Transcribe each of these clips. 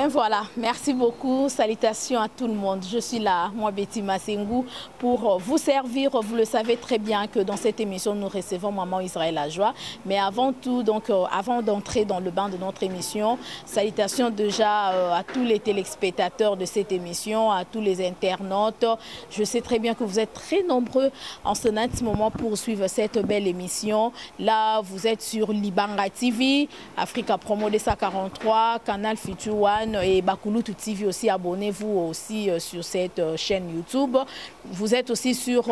Voilà, merci beaucoup. Salutations à tout le monde. Je suis là, moi Betty Masengu, pour vous servir. Vous le savez très bien que dans cette émission, nous recevons Maman Israël Lajoie. Mais avant tout, donc avant d'entrer dans le bain de notre émission, salutations déjà à tous les téléspectateurs de cette émission, à tous les internautes. Je sais très bien que vous êtes très nombreux en ce moment pour suivre cette belle émission. Là, vous êtes sur Libanga TV, Africa Promo 243, Canal Future One et Bakulutu TV aussi. Abonnez-vous aussi sur cette chaîne YouTube. Vous êtes aussi sur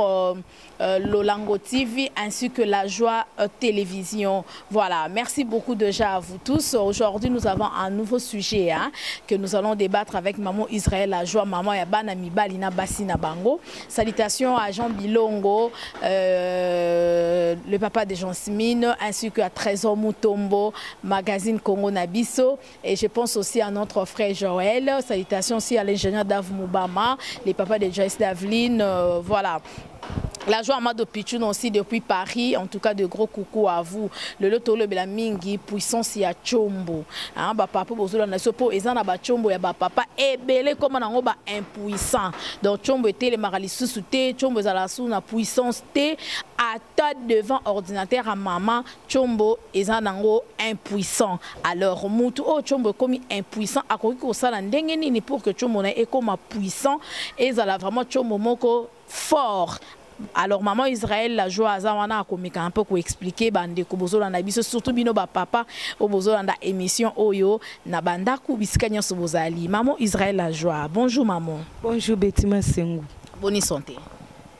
Lolango TV ainsi que La Joie Télévision. Voilà, merci beaucoup déjà à vous tous. Aujourd'hui, nous avons un nouveau sujet, hein, que nous allons débattre avec Maman Israël La Joie, Maman ya bana mibali na basi na bango. Salutations à Jean Bilongo, le papa de Jean Smine, ainsi qu'à Trésor Mutombo, magazine Congo Nabiso. Et je pense aussi à notre frère Joël. Salutations aussi à l'ingénieur Dave Moubama, les papas de Joyce Daveline. Voilà. La joie Amado Pichoun aussi depuis Paris. En tout cas, de gros coucou à vous. Le loto le bela mingi, puissance ya chombo. Hein, ba papa bozolo na sopo eza na ba chombo ya ba papa ebele comme nango ba impuissant. Donc chombo était le marali sous te, chombo ezala sous na puissance te ata devant ordinateur à maman chombo eza nango impuissant. Alors mutu o chombo komi impuissant akoki kosala ndenge nini pour que chombo na ekoma puissant ezala vraiment chombo moko fort. Alors maman Israël la joie aza wana akomeka un peu ko expliquer bande ko bozolanda biso surtout bino ba papa o bozolanda émission oyo na bandaku bisika nyonso bozali. Maman Israël la joie, bonjour maman. Bonjour Betty Masengu. Bonne santé.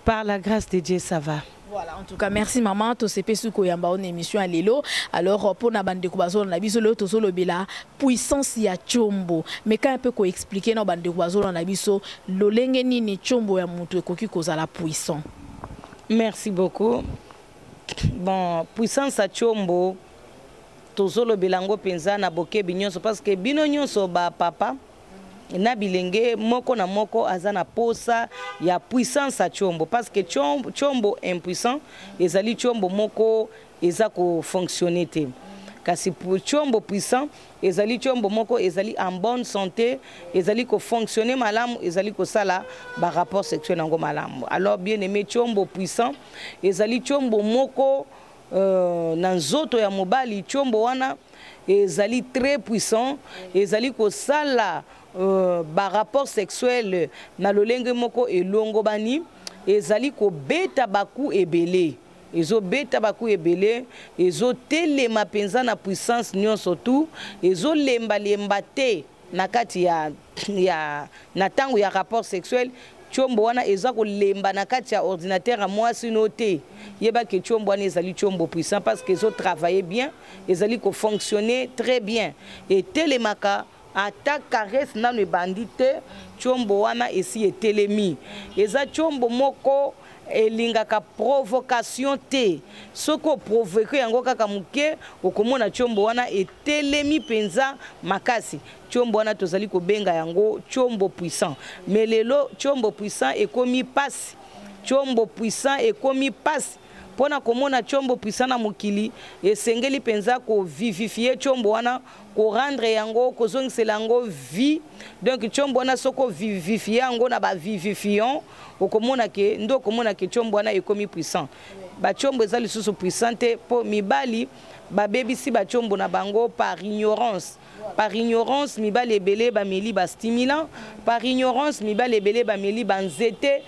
Par la grâce de Dieu, ça va. Voilà, en tout cas, merci maman. To sepe su koyamba on émission à lelo. Alors, pour na bande ko bazolanda biso lelo tozolobela puissance ya chombo. Mais quand un peu ko expliquer na bande ko bazolanda biso lolenge nini chombo ya mutu ekoki kozala puissant. Merci beaucoup. Bon, puissance ya chombo tozolobela ngo penza na bokebi nyonso parce que bino nyonso ba papa na bilenge moko na moko aza na posa ya puissance ya chombo parce que chombo impuissant ezali chombo moko eza ko fonctionner te. Kasi chombo puissant ezali chombo moko ezali en bonne santé, ezali ko fonctionner malamu, ezali ko sala ba rapport sexuel nango malamu. Alors bien aimé, chombo puissant ezali chombo moko na nzoto ya mobali, chombo wana ezali très puissant, ezali ko sala ba rapport sexuel na lolenge moko elongo bani, ezali ko beta baku ebele. Ezobeta baku ebele, ezotelema mpenza na puissance nyonso tu, ezolembalemba te na kati ya na ntango ya rapport sexuel. Chombo wana eza kolemba na kati ya ordinateur ya mwasi no te. Yeba ke chombo wana ezali chombo puissant parce que ezo travailler bien, ezali ko fonctionner très bien. Etelemaka ata caresse nano ebandi te, chombo wana esi etelemi. Eza chombo moko elingaka provocation te. Soki oprovoke yango kaka moke, okomona chombo wana etelemi mpenza makasi. Chombo wana tozali kobenga yango chombo puissant. Mais lelo chombo puissant ekomi pasi. Chombo puissant ekomi pasi. Mpona komona chombo puissant na mokili, esengeli mpenza kovivifie chombo wana, korendre yango, kozongisela yango vie. Donc chombo wana soko vivifie yango na ba vivifiant, okomona ke ndo okomona ke chombo wana ekomi puissant. Ba chombo eza lisusu puissant te po mibali babebisi ba chombo na bango par ignorance. Par ignorance mibali ebele bameli ba stimulant, par ignorance mibali ebele bameli ba nzete.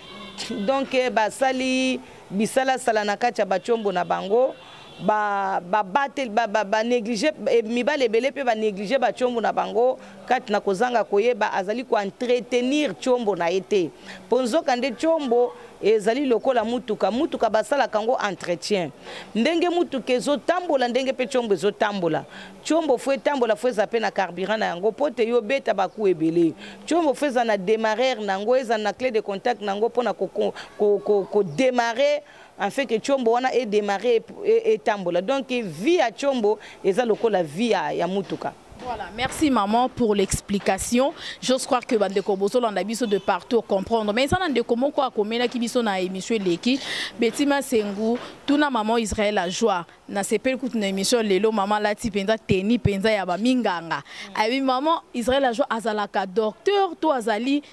Donc basali bisala sala na kati ya ba chombo na bango, ba, ba batel, ba, ba, ba négliger, e, mibali ebele pe ba négliger ba chombo na bango kati na kozanga koyeba azali ko entretenir chombo na ye te. Po nzoka nde chombo ezali lokola mutuka, mutuka basalaka yango entretien. Ndenge mutuka ezotambola, ndenge pe chombo ezotambola. Chombo fo etambola, fo eza pe na carburant na yango, po te yo beta baku ebele. Chombo fo eza na démarreur na yango, eza na clé de contact na yango mpona ko démarrer, en fait que chombo wana e démarrer e tambola. Donc vie ya chombo eza lokola vie ya mutuka. Voilà, merci maman pour l'explication. J'ose croire que bandeko bozolanda biso de partout comprendre. Mais ça ndeko moko akomelaki biso na émission eleki. Betty Masengu, tuna maman Israël la joie. Na sepeli kutu na émission lelo maman lati penza teni penza ya ba minganga. Abi maman Israël la joie azalaka docteur to azali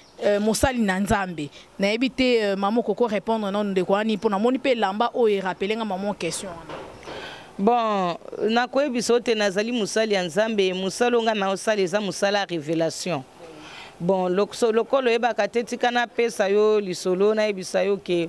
mosali na Nzambe. Nayebi te maman koko répondre non ndeko wani pona moni pe lamba oyo rappeler nga maman question wana. Bon, nakoyebisa yo te nazali mosali ya Nzambe. Mosala oyo ngai naosala eza mosala ya révélation. Bon, lokola oyebaka te, tika napesa yo lisolo, nayebisa yo ke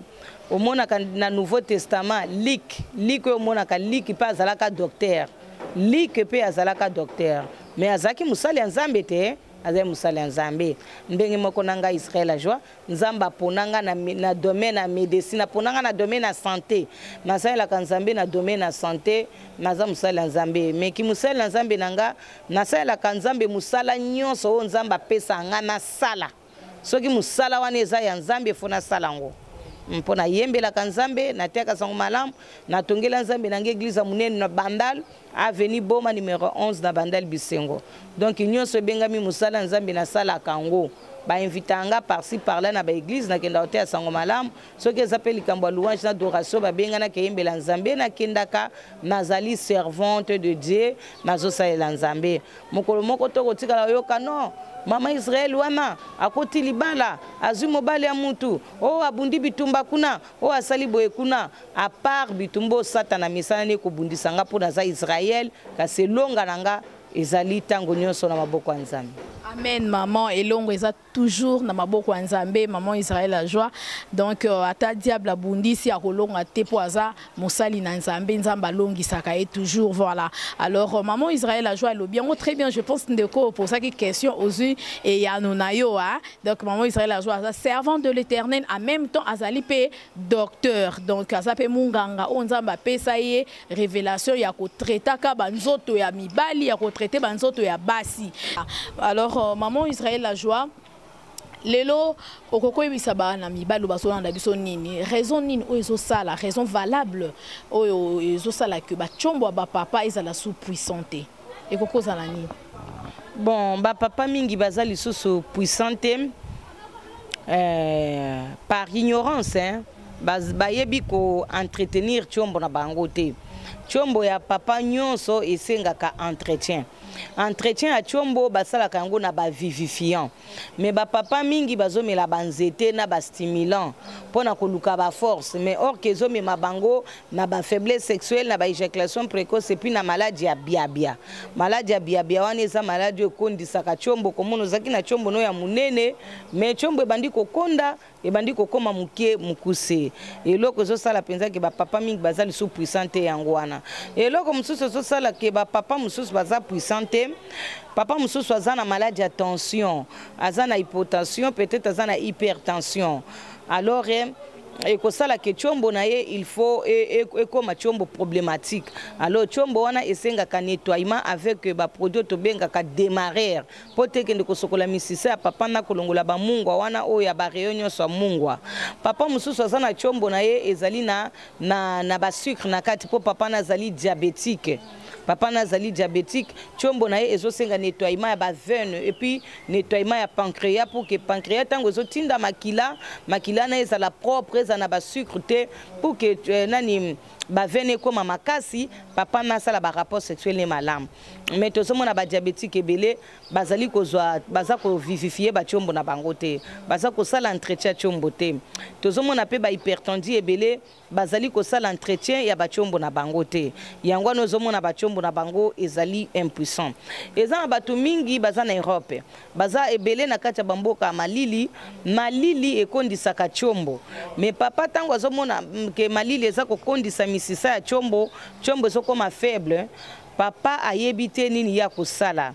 omonaka na Nouveau Testament Luc. Luc oyo omonaka, Luc mpe azalaka docteur. Luc mpe azalaka docteur, mais azalaki mosali ya Nzambe te. Azali mosali ya Nzambe ndenge moko na ngai Israel la joie. Nzambe apona nga na domaine ya médecine, apona nga na domaine ya santé. Nasalelaka Nzambe na domaine ya santé. Naza mosali ya Nzambe, mais ki mosali na Nzambe na nga, nasalelaka Nzambe mosala nyonso oyo Nzambe apesa nga nasala. Soki mosala wana eza ya Nzambe, fo nasala yango, mpo nayembelaka Nzambe, nateyaka sango malamu, natongela Nzambe na nga église ya monene na Bandal, avenue Boma numéro 11, na Bandal Bisengo. Donc nyonso ebengami mosala ya Nzambe, nasalaka yango. Bainvitaka nga par-ci par-là na baéglise, nakenda koteya sango malamu. Soki eza mpe likambo ya louange na adoration, babenganaki eyembela Nzambe, nakendaka. Nazali servante de Dieu, nazosalela Nzambe. Mokolo moko to kotikala oyoka non, mama Israel wana akoti libala, azwi mobali ya mutu oyo abundi bitumba kuna, oyo asali boye kuna. À part bitumba oyo Satana misala nde kobundisa nga mpo naza Israel, kasi elonga na nga ezali ntango nyonso na maboko ya Nzambe. Amen maman, elongo eza toujours na maboko ya Nzambe, maman Israël la joie. Donc ata diable abundisi, akolonga te po aza mosali na Nzambe, Nzambe alongisaka ye toujours, voilà. Alors maman Israël la joie alobi yango très bien, je pense ndeko posaki question ozui eyano na yo, hein. Donc maman Israël la joie aza servante de l'Éternel, en même temps azali pe docteur. Donc aza pe munganga oyo Nzambe apesa ye révélation ya kotraitaka banzoto ya mibali, ya kotraite banzoto ya basi. Alors maman Israël la joie, lelo okokoyebisa bana mibali bazolanda biso nini, raison nini oyo ezosala, raison valable oyo ezosala ke batiombo ya bapapa ezala sous puissant te, ekoki kozala nini? Bon, bapapa mingi baza lisusu puissant te par ignorance, hein. Bayebi ko-entretenir tiombo na bango te. Tiombo ya papa nyonso esengaka entretien. Entretien ya tiombo basalaka yango na bavivifiant, mais bapapa mingi bazomela banzete na bastimulant mpona koluka baforce, mais or ke ezomema bango na bafaiblesse sexuelle, na baéjaculation précoce, et puis na maladi ya biabia. Maladi ya biabia wana eza maladi oyo ekondisaka tiombo. Komona ozalaki na tiombo no ya monene, mais tiombo ebandi kokonda, ebandi kokóma moke, mokuse. Eloko ezosala mpenza ke bapapa mingi baza lisusu puissant te, yango wana. Eloko mosusu ezosala ke bapapa mosusu baza puissant te, papa mosusu aza na maladi ya tension, aza na hypotension, peut-être aza na hypertension. Alors ekosala ke tiombo na ye il faut ekóma tiombo problématique. Alors tiombo wana esengaka nettoiement avec baproduit tobengaka démarrer, mpo te ekende kosokola misisa ya papa na kolongola bamungwa wana oyo ya bareyo nyonso ya mungwa. Papa mosusu aza na tiombo na ye ezali na basucre na kati, mpo papa na azali diabétique. Papa na azali diabétique, tiombo na ye ezosenga nettoiement ya baveine et puis nettoiement ya pancréas, pour que pancréas ntango ezotinda makila, makila na ye ezala propre, ezala na basucre te, pour que nani, baveine ekóma makasi, papa na asala barapport sexuel ne malamu. Mais tozomona badiabétique ebele bazali kozwa, baza kovivifie batiombo na bango te, baza kosala entretien ya tiombo te. Tozomona mpe bahypertendu ebele bazali kosala entretien ya batiombo na bango te. Yango wana ozomona batiombo na bango ezali impuissant. Eza na bato mingi baza na Europe, baza ebele na kati ya bamboka ya malili. Malili ekondisaka tiombo, mais papa ntango azomona ke malili eza kokondisa misisa ya tiombo, tiombo ezokoma faible, papa ayebi te nini ya kosala.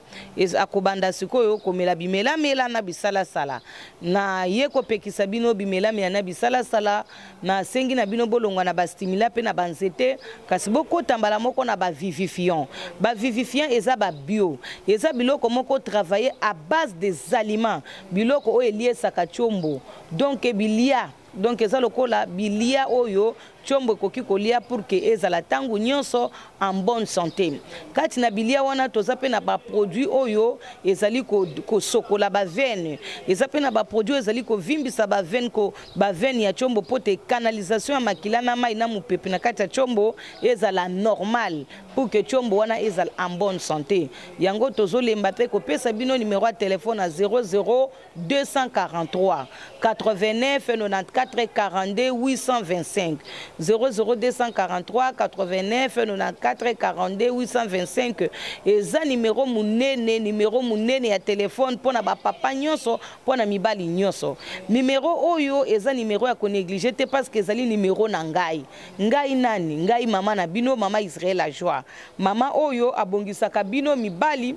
Akobanda sikoyo komela bimelamela na bisalasala. Na ye kopekisa bino bimelamela na bisalasala, nasengi na bino bolongwa na bastimula mpe na banzete, kasi bokota mbala moko na bavivifiant. Bavivifiant eza babio, eza biloko moko travailler à base des aliments, biloko oyo eliesaka tiombo. Donc bilia, donc eza lokola bilia oyo. Tshombo ekoki kolia pour que ezala tango nyonso en bonne santé. Kati na bilia wana toza pe na ba produits oyo ezali kosokola ba veine, eza pe na ba produits ezali kovimbisa ba veine, ko ba veine ya tshombo po te canalisation ya makila na mai na mopepe na kati ya tshombo ezala normal pour que tshombo wana ezala en bonne santé. Yango tozolemba pe kopesa bino numéro ya téléphone à 00 243 89 94 42 825 00 243 89 94 42 825 eza numéro munene, numéro munene ya téléphone pona ba papa nyonso, pona mibali nyonso. Numéro oyo eza numéro ya ko négliger te parce que ezali numéro na ngai. Ngai nani? Ngai mama na bino, mama Israël la joie. Mama oyo abongisaka bino mibali,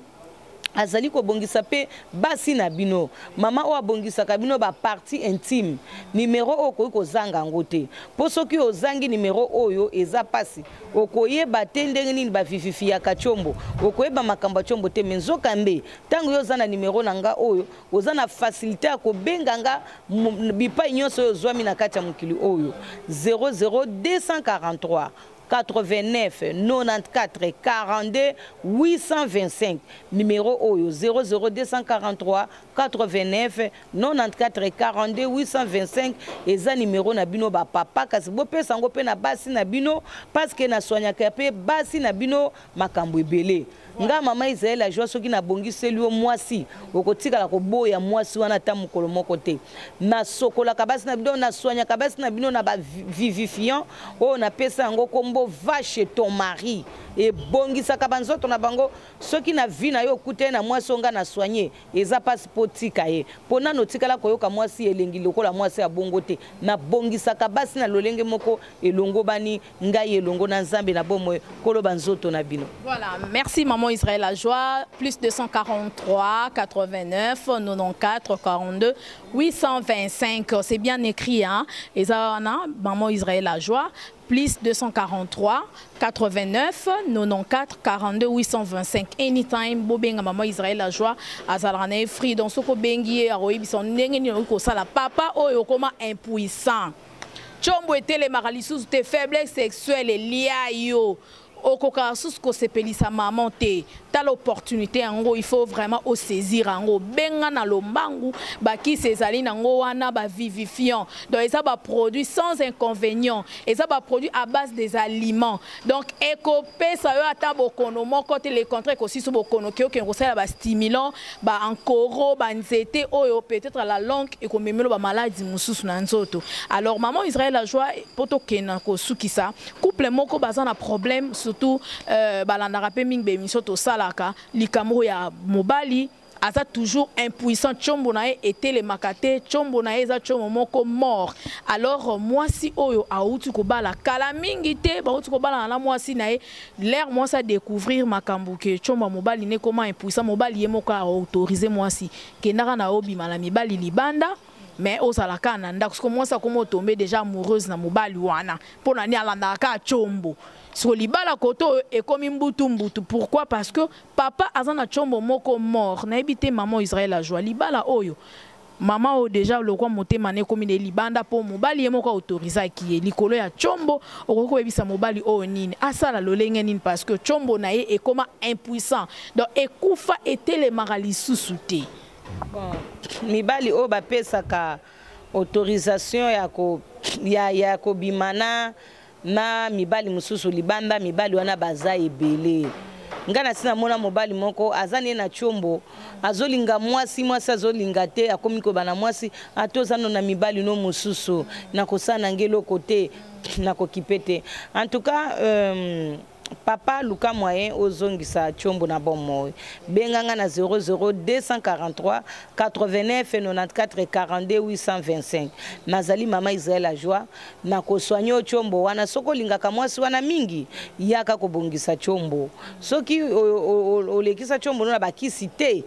azali kobongisa pe basi na bino. Mama oyo abongisaka bino ba partie intime. Numéro oyo okoki kozanga yango te. Po soki ozangi numéro oyo eza pasi, okoyeba te ndenge nini ba vivifiaka tshombo, okoyeba makambo ya tshombo te. Mais nzoka nde tango yo oza na numéro na nga oyo, oza na facilité ya kobenga nga bipai nyonso oyo ozwami na kati ya mokili oyo. 00 243 89 94 42 825. Numéro oyo 00 243 89 94 42 825 eza numéro na bino ba papa, kasi bopesa yango pe na basi na bino parce que na soignaka pe basi na bino makambo ebele. Nga mama Israël la joie, soki na bongiseli yo mwasi, okotikala koboya mwasi wana ata mokolo moko te. Na sokolaka basi na bino, na soignaka basi na bino na ba vivifiant oyo napesa yango kombo va chez ton mari. Ebongisaka ba nzoto na bango. Soki na vie na yo okutani na mwasi oyo nga na soigner, eza pasi po tika ye. Po nanu otikala koyoka mwasi elengi lokola mwasi ya bongo te. Nabongisaka basi na lolenge moko elongobani ngai elongo na Nzambe na bomoi koloba nzoto na bino. Voilà, merci maman Israël la joie, plus 243 89 94 42 825, c'est bien écrit hein. Ezana maman Israël la joie, plus 243 89 94 42 825. Anytime bobenga maman Israël la joie azalaka na ye free. Donc soko bengi ye akoyebisa ndenge nini okoki kosala papa oyo okoma impuissant. Tshombo etelemaka lisusu te, faiblesse sexuelle elia yo, okokaka susu kosepelisa maman te. Tala opportunité yango, il faut vraiment osaisir yango. Benga na lombangu, bakisi ezali nango wana ba vivifiant. Donc eza ba produit sans inconvénient, eza ba produit à base des aliments. Donc ekopesa yo ata bokono moko te, le contraire ekosisi bokono ke okende kosala ba stimulant, ba ankoro, ba nzete oyo peut-être à la longue ekomemelo ba maladie mosusu na nzoto. Alors maman Israël la joie, po tokende kosukisa couple moko baza na problème, surtout balandaka pe mingi ba émission tosalaka, likambo ya mobali aza toujours impuissant, tshombo na ye etelemaka te, tshombo na ye eza tshombo moko mort. Alors mwasi oyo auti kobala kala mingi te, bauti kobala na mwasi na ye, l'air mwasi a découvrir makambo ke tshombo ya mobali ne koma impuissant, mobali ye moko a autoriser mwasi kendaka na obima na mibali libanda, mais ozalaka na ndako. Siko mwasi akoma otombe déjà amoureuse na mobali wana, mpo na nini alandaka kaka tshombo? Siko libala koto ekomi mbutu mbutu. Pourquoi? Parce que papa aza na tshombo moko mort. Nayebi te maman Israël a joie libala oyo, mama oyo déjà lokwa motema ne ekomi na libanda mpo mobali ye moko autorisaki ye likolo ya tshombo. Okoki koyebisa mobali oyo nini asala lolenge nini, parce que tshombo na ye ekoma impuissant, donc ekufa etelemaka lisusu te. Bon, mibali oyo bapesaka autorisation ya ko, ya, ya kobima na mibali mosusu libanda, mibali wana baza ebele. Nga na si namona mobali moko aza ne na tshombo, azolinga mwasi, mwasi azolinga te, akomi koba na mwasi, ata oza no na mibali no mosusu, nakosala na nge eloko te, nakokipe te. En tout cas, papa luka moyen ozongisa tshombo na bomoi. Benganga na 00 243 89 94 42 825. Nazali mama Israël la joie, nakosoigne yo tshombo wana. Soki olingaka mwasi wana mingi, yaka kobongisa tshombo. Soki olekisa tshombo no na bakisi te,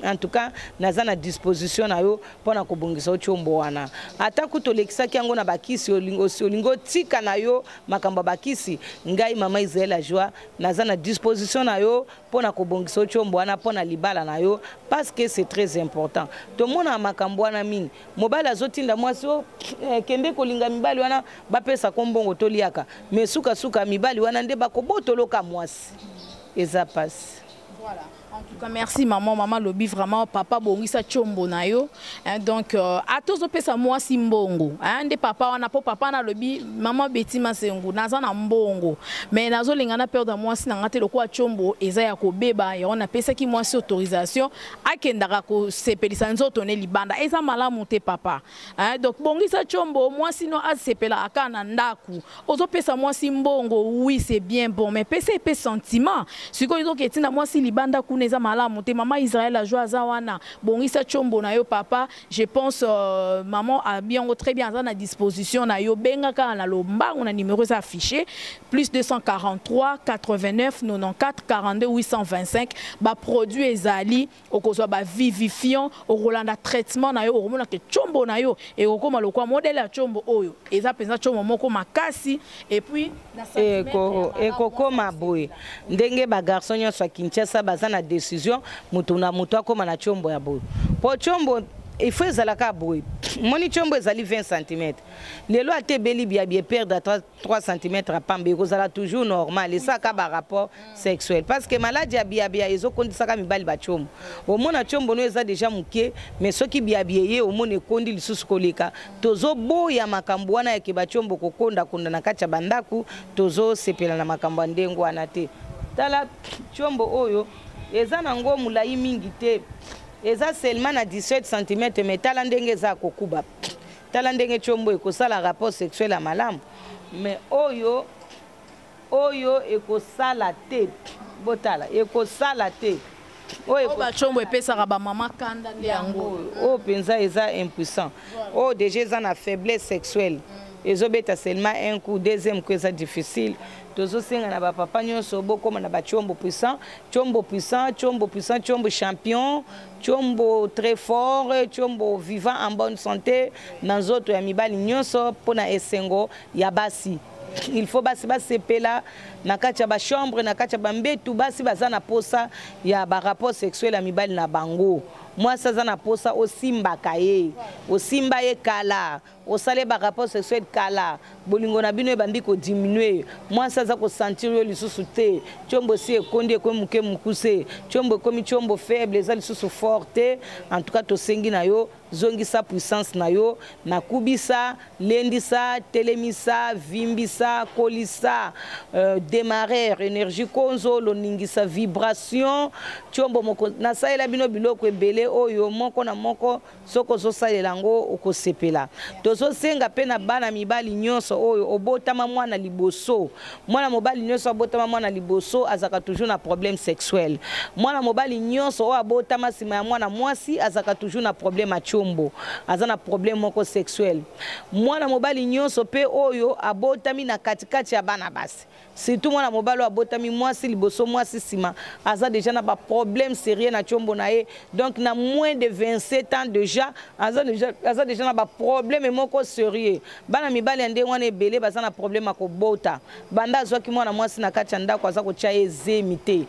En tout cas, naza na disposition na yo mpo na kobongisa yo tiombo wana. Ata kutu olekisaki yango na bakisi, olingi otika na yo makambo ya bakisi, ngai mama Israel Ajoie naza na disposition na yo mpo na kobongisa yo tiombo wana mpo na libala na yo, parce que c'est très important. Tomonaka makambo wana mingi, mobali azotinda mwasi o kende kolinga mibali wana bapesako mbongo toliaka, mais sukasuka mibali wana nde bakobotoloka mwasi, eza pasi. Voilà. En tout cas, merci maman. Maman lobi vraiment, papa bongisa chombo na yo. Hein, donc ata ozopesa mwasi mbongo. Hein, nde papa wana po papa na lobi maman Betty Masengu naza na mbongo. Mais nazolinga na perdre mwasi na nga te lokola chombo eza ya kobeba, ya wana pesaki mwasi autorisation akendaka kosepelisa nzoto ne libanda. Eza malamu te papa. Hein, donc bongisa chombo mwasi no asepela aka na ndaku. Ozopesa mwasi mbongo, oui c'est bien bon, mais pesa pe sentiment. Sikoyo ezoketinda mwasi libanda kuna eza malamu te. Mama Israël Ajoie aza wana, bongisa chombo na yo papa. Je pense maman a bien très bien aza na disposition na yo, benga kaka na lombango na numéro eza affiché plus 243 89 94 42 825. Ba produit ezali, okozwa ba vivifiant, okolanda traitement na yo, okomona ke chombo na yo ekokoma lokwa modèle ya chombo oyo eza mpenza chombo moko makasi. Et puis na centimètre ya malamu. Ekokoma boye ndenge bagarçon nyonso ya Kinshasa baza na décision, moto na moto akóma na tiombo ya boye, po tiombo il faut ezalaka boye. Moni tiombo ezali 20 cm, lelo ate ebeli biabi eperdre 3 cm ya pamba, ekozala toujours normal, esalaka barapport sexuel, parce que maladi ya biabia ezokondisaka mibali batiombo. Omona tiombo no eza déjà moke, mais soki biabi eye, omona ekondi lisusu koleka. Tozoboya makambo wana yake batiombo kokondakonda na kati ya bandako, tozosepela na makambo ya ndenge wana te. Tala tiombo oyo eza nango molai mingi te, eza seulement na 17 cm, mais tala ndenge eza kokuba, tala ndenge tiombo ekosala rapport sexuel ya malamu. Mais oyo ekosala te, botala, ekosala te oyo batiombo epesaka bamama kanda nde yango. Oyo mpenza eza impuissant, oyo déjà eza na faiblesse sexuelle, ezobeta seulement un coup, deuxième coup eza difficile. Tozosenga na bapapa nyonso bokóma na batiombo puissant, tiombo puissant, tiombo puissant, tiombo champion, tiombo très fort, tiombo vivant en bonne santé na nzoto ya mibali nyonso, mpona esengo ya basi. Il faut basi basepela na kati ya bachambre, na kati ya bambetu. Basi baza na posa ya barapport sexuel ya mibali na bango. Mwasi aza na posa osimbaka ye, osimba ye kala, osala barapport sexuel kala, bolingo na bino ebandi kodiminue, mwasi aza kosentir yo lisusu te. Tiombo esi ekondi, ekomi moke mokuse, tiombo ekomi tiombo faible, eza lisusu fort te. En tout cas, tosengi na yo, zongisa puissance na yo, nakubisa, lendisa, telemisa, vimbisa, kolisa, démarrer énergie konzo loningisa vibration tiombo moko. Nasalela bino biloko ebele oyo moko na moko, soki ozosalela yango okosepela. Tozosenga mpe na bana mibali nyonso oyo obotama mwana liboso. Mwana mobali nyonso abotama mwana liboso azalaka toujours na problème sexuel. Mwana mobali nyonso oyo abotama nsima ya mwana mwasi azalaka toujours na problème ya tiombo, aza na problème moko sexuel. Mwana mobali nyonso mpe oyo abotami na katikati ya bana basi, surtout mwana mobali oyo abotami mwasi liboso, mwasi nsima, aza déjà na baproblème sérieux na tiombo na ye. Donc na moins de 27 ans déjà aza déjà na baproblème moko sérieux. Bana mibali ya ndenge wana ebele baza na problème ya kobota. Banda azwaki mwana mwasi na kati ya ndako, aza kotia ye zemi te.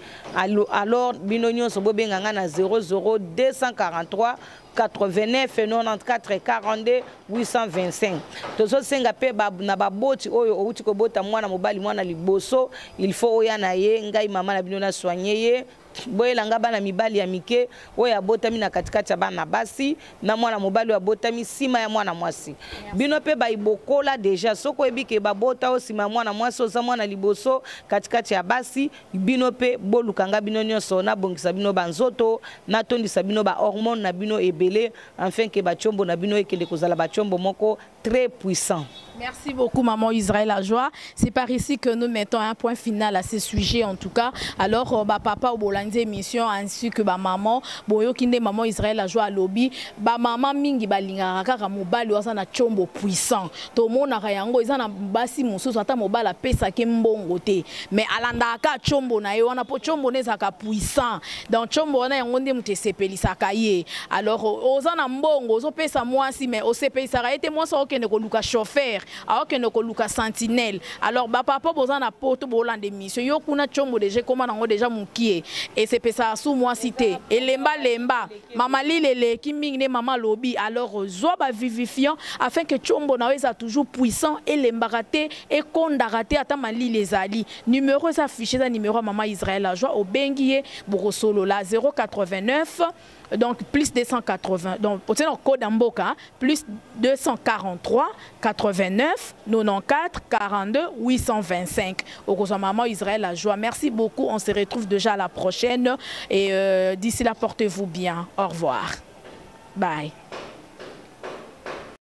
Alors bino nyonso bobenga nga na 00 243 89 94 42 825. Tozosenga mpe na baboti oyo outi kobota mwana mobali mwana liboso, il faut oya na ye, ngai mama na bino na soigne ye. Boyelanga bana mibali ya mike oyo abotami na katikati ya bana basi na mwana mobali oyo abotami nsima ya mwana mwasi. Bino mpe bayibokola déjà, soki oyebi ke babota oyo nsima ya mwana mwasi, oza mwana liboso katikati ya basi, bino mpe bolukanga bino nyonso, nabongisa bino banzoto, natondisa bino bahormone na bino ebele, afin ke batiombo na bino ekende kozala batiombo moko. très puissant. Merci beaucoup, maman Israël Lajoie. C'est par ici que nous mettons un point final à ce sujet, en tout cas. Alors, bah, papa bolandi émission, ainsi que bah, maman, boyoki nde maman Israël Lajoie alobi, bah, maman mingi balingaka kaka mobali aza na tshombo puissant. Tomonaka yango, eza na basi mosusu, ata mobali apesaki mbongo te. Mais alandaka tshombo na ye wana, po tshombo na ezalaka puissant. Donc, tshombo wana yango nde moto esepelisaka ye. Alors, oza na mbongo, ozopesa mwasi, mais osepelisaka ye te. Mwasi akokende koluka chauffeur, aokende koluka sentinelle. Alors, bapapa boza na poto, bolanda émission, yo kuna tshombo déjà ekóma nango déjà mokie, esepesaka su mwasi te, elembalemba, mama lile eleki mingi nde mama alobi. Alors, zwa bavivifiant afin que tshombo na yo eza toujours puissant, elembaka te, ekondaka te, ata malili ezali. Numéro eza affiché, eza numéro ya mama Israël Lajoie. Obengi ye, bokosolola 089, donc plus 280, donc otie na code ya mboka, plus 243 89 94 42 825, okozwa maman Israël Lajoie. Merci beaucoup, on se retrouve déjà à la prochaine et d'ici là, portez-vous bien. Au revoir, bye.